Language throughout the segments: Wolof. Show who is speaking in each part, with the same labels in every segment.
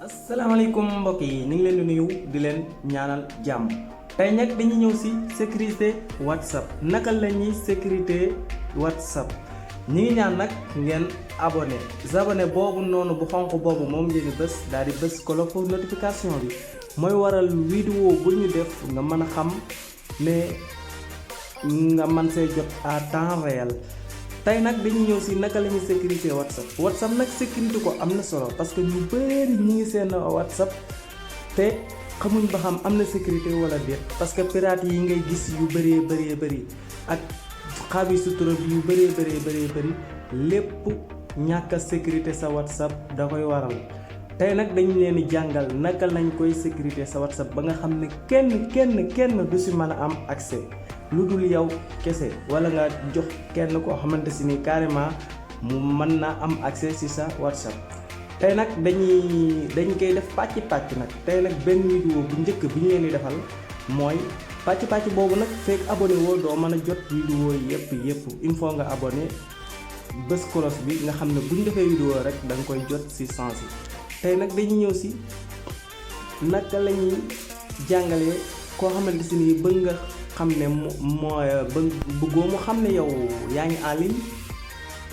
Speaker 1: asalaamaaleykum mbokk yi ñu ngi leen di nuyu di leen ñaanal jàmm tey nag dañuy ñëw ci sécurité WhatsApp naka la ñuy sécurité WhatsApp ñi ngi ñaan nag ngeen abonné boobu noonu bu xonq boobu moom ngeen di bës daal di bës cloche notification bi mooy waral vidéo bu ñu def nga mën a xam ne nga mën see jot à temps réel. tey nag dañuy ñëw ci naka la ñuy sécurité WhatsApp nag sécurité ko am na solo parce que ñu bëri ñi ngi seen WhatsApp te xamuñ ba xam am na sécurité wala déet parce que pirate yi ngay gis yu bëri ak xaabi sutura bi yu bëri lépp ñàkk a sécurité sa WhatsApp da koy waral. tey nag dañu leen di jàngal naka lañ koy sécurité sa WhatsApp ba nga xam ne kenn du ci mën a am accès lu dul yow kese wala nga jox kenn koo xamante si ni carrément mu mën naa am accès ci sa WhatsApp. tey nag dañ koy def pàcc nag tey nag benn vidéo bu njëkk bi ñu leen di defal mooy pàcc boobu nag fekk abonné woo doo mën a jot vidéo yëpp il faut nga abonné bës cloche bi nga xam ne bu ñu defee vidéo rek da nga koy jot ci sens yi. tey nag dañuy ñëw ci naka la ñuy jàngalee koo xamante si ni bëgg nga xam ne mooy bëggoo mu xam ne yow yaa ngi en ligne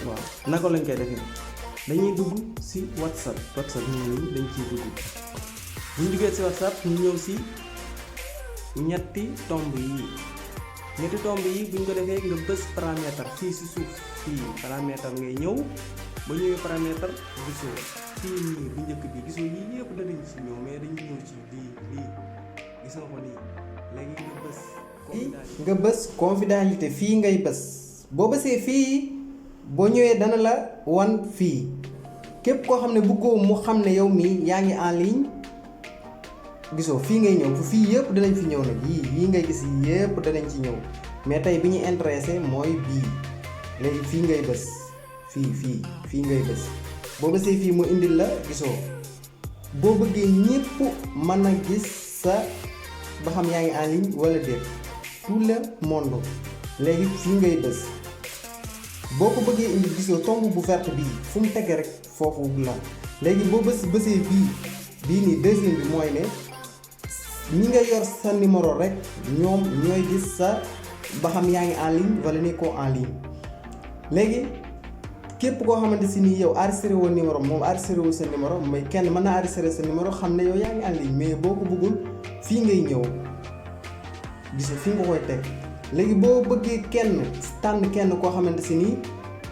Speaker 1: waaw naka lañ koy defee dañuy dugg ci WhatsApp nii dañ ciy dugg bu ñu duggee ci WhatsApp ñu ñëw ci ñetti tomb yi bu ñu ko defee nga bës paramètre fii ci suuf fii paramètre ngay ñëw ba ñëwee paramètre gisoo fii nii bu njëkk bi gisoo yii yëpp danañ ci ñëw mais dañuy ñëw ci lii gis nga ko nii léegi nga bës confidentialité fii ngay bës boo bësee fii boo ñëwee dana la wan fii képp koo xam ne bëggoo mu xam ne yow mii yaa ngi en ligne gisoo fii ngay ñëw fii yëpp danañ fi ñëw nag yii ngay gis yëpp danañ ci ñëw mais tey bi ñu intéressé mooy bii léegi fii ngay bës fii ngay bës boo bësee fii mu indil la gisoo boo bëggee ñëpp mën a gis sa ba xam yaa ngi en ligne wala déet tout le monde léegi fii ngay bës boo ko bëggee indi gisoo tomb bu verte bii fu mu tege rek foofu la léegi boo bësee bii nii deuxième bi mooy ne ñi nga yor sa numéro rek ñoom ñooy gis sa ba xam yaa ngi en ligne wala nekkoo en ligne léegi képp koo xamante si nii yow enregistré woon numéro moom enregistré wul sa numéro mooy kenn mën naa enregistré sa numéro xam ne yow yaa ngi en ligne mais boo ko bëggul fii ngay ñëw gisoo fii nga koy teg léegi boo bëggee tànn kenn koo xamante si nii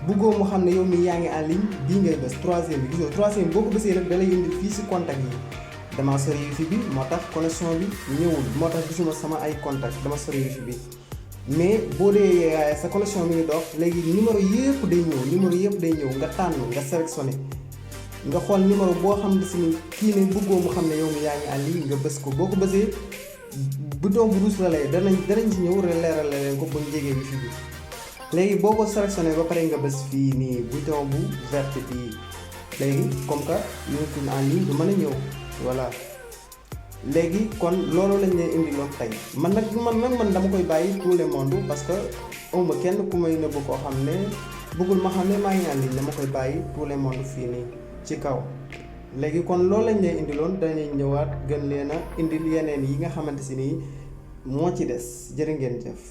Speaker 1: bëggoo mu xam ne yow mii yaa ngi en ligne bii ngay bës troisième bi gisoo troisième boo ko bësee rek da lay indi fii si contact yi dama sori wifi bi moo tax connexion bi ñëwul moo tax gisuma sama ay contact dama sori wifi bi mais boo dee sa connexion mi ngi dox léegi numéro yëpp day ñëw nga tànn nga sélectionné nga xool numéro boo xam ne si ni kii ne bëggoo mu xam ne yow mi yaa ngi en ligne nga bës ko boo ko bësee bouton bu rouge la lay danañ ci ñëw leeral leen ko ba mu jegee wifi bi léegi boo ko sélectionné ba pare nga bës fii nii bouton bu vert bii léegi comme que nekkul en ligne du mën a ñëw voilà léegi kon loolu lañ leen indi loon tey man dama koy bàyyi tout le monde parce que awma kenn ku may nëbb koo xam ne bëggul ma xam ne maa ngi en ligne dama koy bàyyi tout le monde fii nii ci kaw léegi kon loolu lañ leen indi loon danañ ñëwaat gën leen a indil yeneen yi nga xamante si nii moo ci des jërë ngeen jëf